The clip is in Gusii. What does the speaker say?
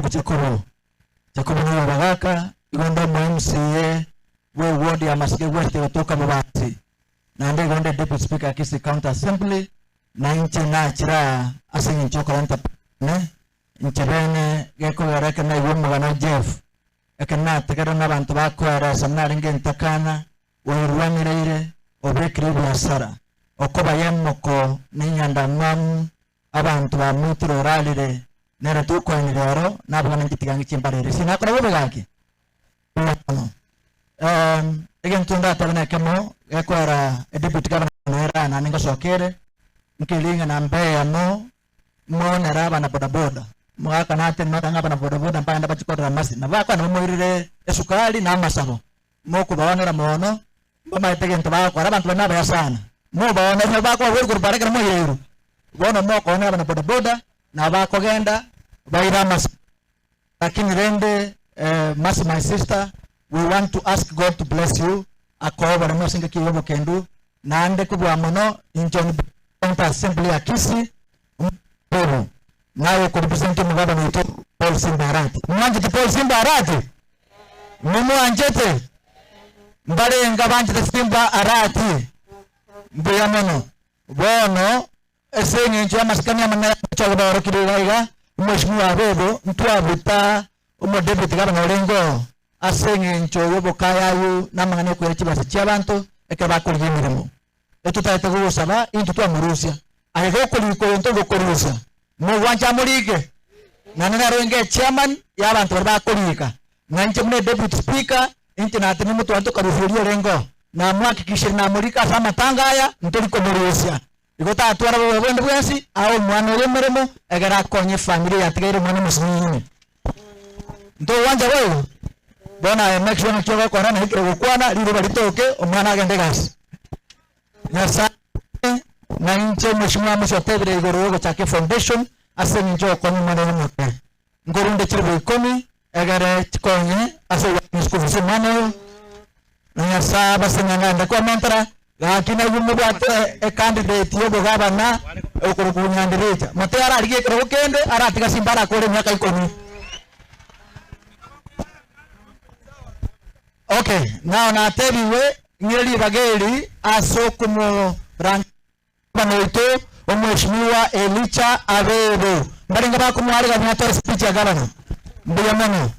Jacobo, Jacobo nigo abagaka, igo nde omo MCA bwe ward ya Masige West egotoka Bobansi, naende igo nde Deputy Speaker ya Kisii County Assembly, na inche nachire aa ase eng'encho yokorenta ne inche bene gekogera ekero naigwa omogano o Jeff, ekero nategerera na abanto bakoeresa buna arenge entakana, oirwanereire, obekire ebiasara, okoba yemoko na enyandamwamu Abanto bamoitire orarire nere tokoeneria oro, nabwo ninche tiga ng'iche mbarere. Sinakora bobe gaki? Mbuya mono. Ehm, egento ndatebe nekemo gekoera edeputy governor nere aa naende ngosoka ere, nkeria ng'a namba eyemo monere abana bodaboda, omogaka nateba ng'a abana bodaboda mbagende bachie korora amasi, nabo bakwana bamoirere esukari na amasabo, mokobaonera mono, Mbamaete egento bagokora, abanto baria nabaya sana. Mobaonerie bakoba korwa bara ekero moireirwe. Bono mokoonera abana bodaboda, nabo bakogenda baire amasa. Lakini rende eh, Mercy my sister, we want to ask God to bless you, akoe oboremu ase engaki eye y'obokendu, naende kobua mono inche on behalf of Assembly ya Kisii, omokungu naye okorepresent omogabana oito Paul Simba Arati. Mwanchete Paul Simba Arati? Momwanchete? Mbarenga banchete Simba Arati? Mbuya mono. Bono ase eng'encho y'amasikani amanene aya baorokire iga iga, Omweshimiwa Abebo, ntwabuta Omodeputy gavana orenge oo ase eng'encho y'obokayayu na amang'ana y'okoira chibesa chi'abanto ekero bakorigia emeremo. Etotagete gogosaba intwe twamorusia. Aye gokorika oyo ntogokorusia. Mogwancha amorike? Naende narenge echairman y'abanto baria bakorika. Na inche buna edeputy speaker, inche natenenire motware tokarusia oria orenge oo. Namohakikishire namorika ase amatanga aya, ntori komorusia. Igo tatwara bobe bonde bwensi, ae omwana oye emeremo, egere akonye efamiri eye atigaire omwana omosinini. Ntogwancha boigo? Bono aye make sure ng'aki ogokora naikire gokwana, riroba ritoke, omwana agende egasi. Nyasaye na inche omweshimiwa Musa otebire igoro yogochaka efoundation ase eng'encho yogokonya omwana oyo omoke. Nkorunde chilifu ikomi egere chikonye ase ogoakana eschool fees omwana oyo, na Nyasaye abasenie ngende komentera, gaki naigwe mobwate ecandidate yobogabana okorokwa Nyandirecha. Mote ararigie ekerogo kende aratiga simba arakore emiaka ikomi. Okay, now natebigwe ng'ire ribaga eri ase okomoranga gavana oito omweshimiwa Elicha Abebo. Mbarenge bakomoarigania atore speech ya gavana. Mbuya mono.